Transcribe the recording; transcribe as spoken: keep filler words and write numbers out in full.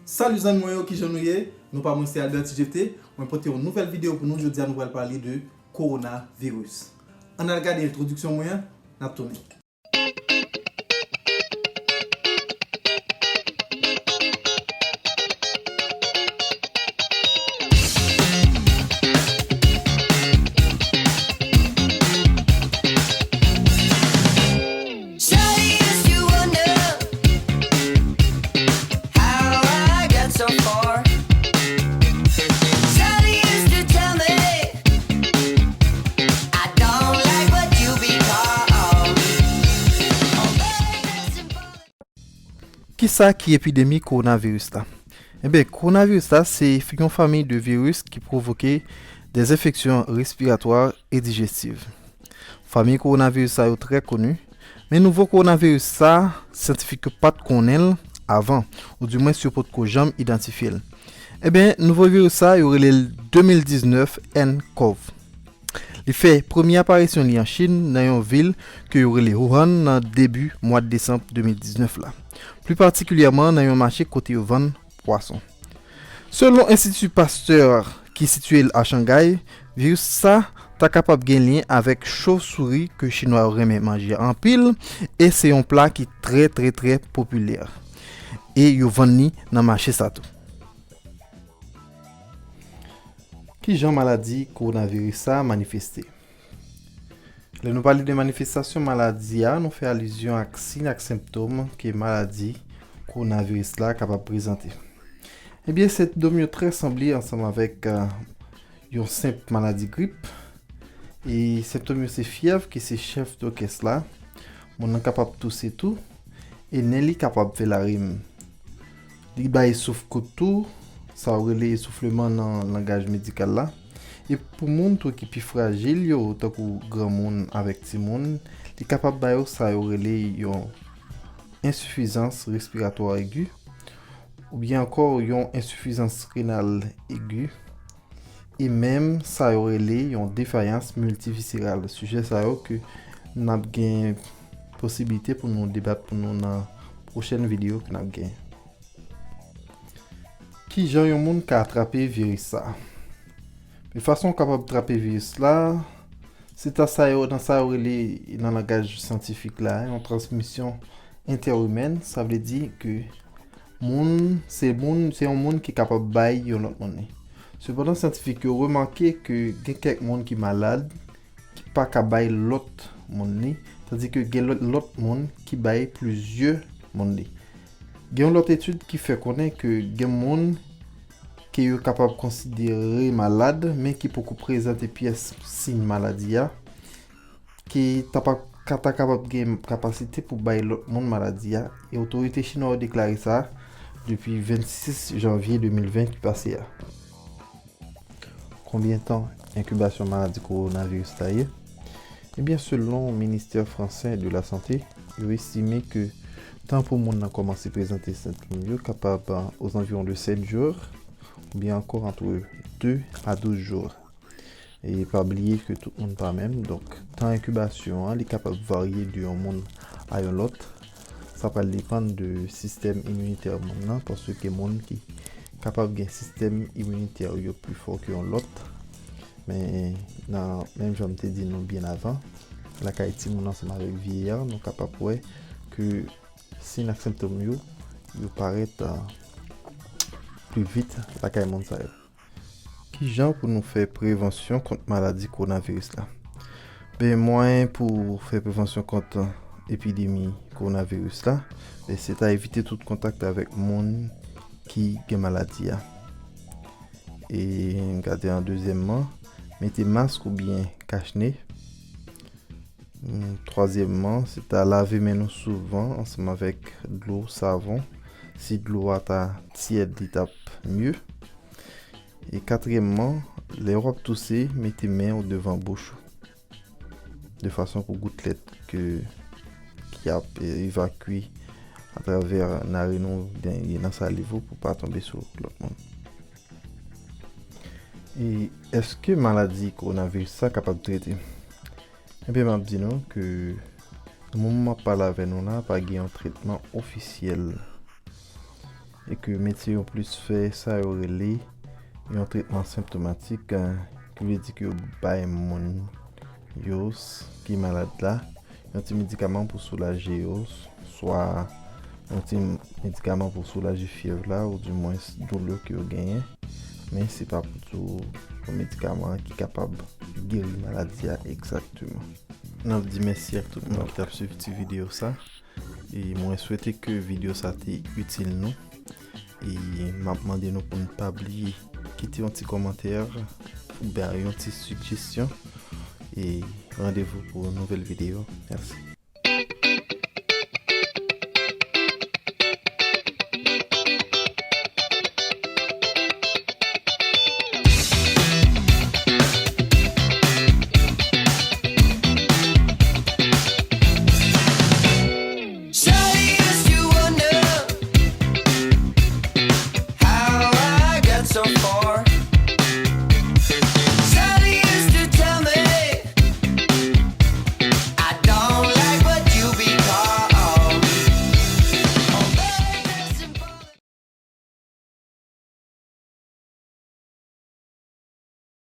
Salut zanmi mwen yo, kijan nou ye? Non pa mwen se Albert T J F T. Mwen pote yon nouvèl videyo pou nou. Jodi a nou pral pale de kowonaviris. Ann al gade entwodiksyon mwen an, n ap tounen. Shawty used to wonder how I got so far. Shawty used to tell me I don't like what you be called. Oh, baby, that's important. Kisa ki epidemi kowonaviris la? Enben, kowonaviris la se yon fanmi de viris ki pwovoke des enfeksyon respiratwa e dijestiv. Fanmi kowonaviris sa yo trè koni, men nouvo kowonaviris sa, syantifik yo pa t konnen l avan, oudimwens yo potko janm idantifye l. Enben, nouvo viris sa, yo rele l de mil diznèf N cov. Li fè premye aparisyon li an Chin, nan yon vil ke yo rele Wuhan, nan debi mwa desanm de mil diznèf la, pli patikilyèman nan yon mache kote yo vann pwason. Selon Enstiti Pasteur ki sitiye l a Shanghai, viris sa ta kapab gen lyen avèk chosouri ke Chinwa yo renmen manje anpil, e se yon pla ki trè, trè, trè popilè. E yo vann li nan mache sa tou. Kijan maladi kowonaviris sa manifeste? Lè nou pale de manifestasyon maladi a, nou fè alizyon ak siy ak senptòm ke maladi kowonaviris la kapab prezante. Ebyen, senptòm yo trè sanble ansanm avèk, euh, yon senp maladi grip. E senptòm yo se fyèv, ki se chèf dòkès la. Moun nan kapab touse tou. E nen li kapab fè larim. Li bay souf kout tou, sa yo rele esoufleman nan langaj medikal la. E pou moun tou ki pi frajil yo, tankou granmoun avèk timoun, li kapab ba yo sa yo rele yon ensifizans respiratwa egi, oubyen ankò yon ensifizans renal egi, e menm sa yo rele yon defayans miltiviseral. Sijè sa yo ke n ap gen posiblite pou nou debat pou nou nan pwochèn videyo ke n ap gen. Kijan yon moun ka atrape viris sa? Men fason w kapab trape viris la, se ta sa yo, nan sa yo rele nan langaj syantifik la, yon transmisyon entèimèn, sa vle di ke moun, se moun, se yon moun ki kapab bay yon lòt moun li. Sepandan, syantifik yo remake ke gen kèk moun ki malad, ki pa ka bay lòt moun li, tandike gen lòt, lòt moun ki bay plizyè moun li. Gen yon lòt etid ki fè konnen ke gen moun ke yo kapab konsidere malad, men ki poko prezante pyès siy maladi a, ki ta pa, ka ta kapab gen kapasite pou bay lòt moun maladi a, e otorite chinwa yo deklare sa depi vennsis janvye de mil ven ki pase a. Konbyen tan enkibasyon maladi kowonaviris la ye? Ebyen, selon Ministè franse de la Sante, yo estime ke tan pou moun nan kòmanse prezante sentòm yo kapab, euh, aux environs de sept jours, oubyen ankò entre deux à douze jours. E pa bliye ke tout moun pa menm, donk tan enkibasyon an, li kapab varye de yon moun a yon lòt. Sa pral depann de sistèm iminitè moun nan, paske moun ki kapab gen sistèm iminitè yo pi fò ke yon lòt. Men nan menm jan m te di nou byen avan, lakay timoun ansanm avèk vyeya, nou kapab wè ke siy ak sentòm yo, yo parèt, ah, pli vit lakay moun sa yo. Kijan pou nou fè prevansyon kont maladi kowonaviris la? Ben, mwayen pou fè prevansyon kont epidemi kowonaviris la, ben, se ta evite tout kontak avèk moun ki gen maladi a. E gade an dezyèmman, mete mask oubyen kachne. Hmm, twazyèmman, se ta lave men nou souvan ansanm avèk dlo, savon. Si dlo a ta tyèd, li t ap mye. E katriyèmman, lè w ap touse, mete men w devan bouch ou, de fason pou goutlèt ke, ki ap, e, evakye atravè narin ou, oubyen nan saliv ou pou pa tonbe sou lòt moun. E èske maladi kowonaviris sa kapab trete? Ebyen, m ap di nou ke nan moman m ap pale avè nou la, pa gen yon tretman ofisyèl. e ke medsen yo plis fè sa yo rele yon tretman senptomatik, eh, ki vle di ke yo bay moun yo s- ki malad la yon ti medikaman pou soulaje yo, swa yon ti medikaman pou soulaje fyèv la, ou di mwens doulè ke yo genyen. Men se pa pou di w yon medikaman ki kapab geri maladi a egzakteman. N ap di mèsi ak tout moun ki t ap swiv ti videyo sa. E mwen swete ke videyo sa te itil nou. E m ap mande nou pou n pa bliye kite yon ti kòmantè, bay yon ti sijesyon. E randevou pou yon nouvèl videyo. Mèsi.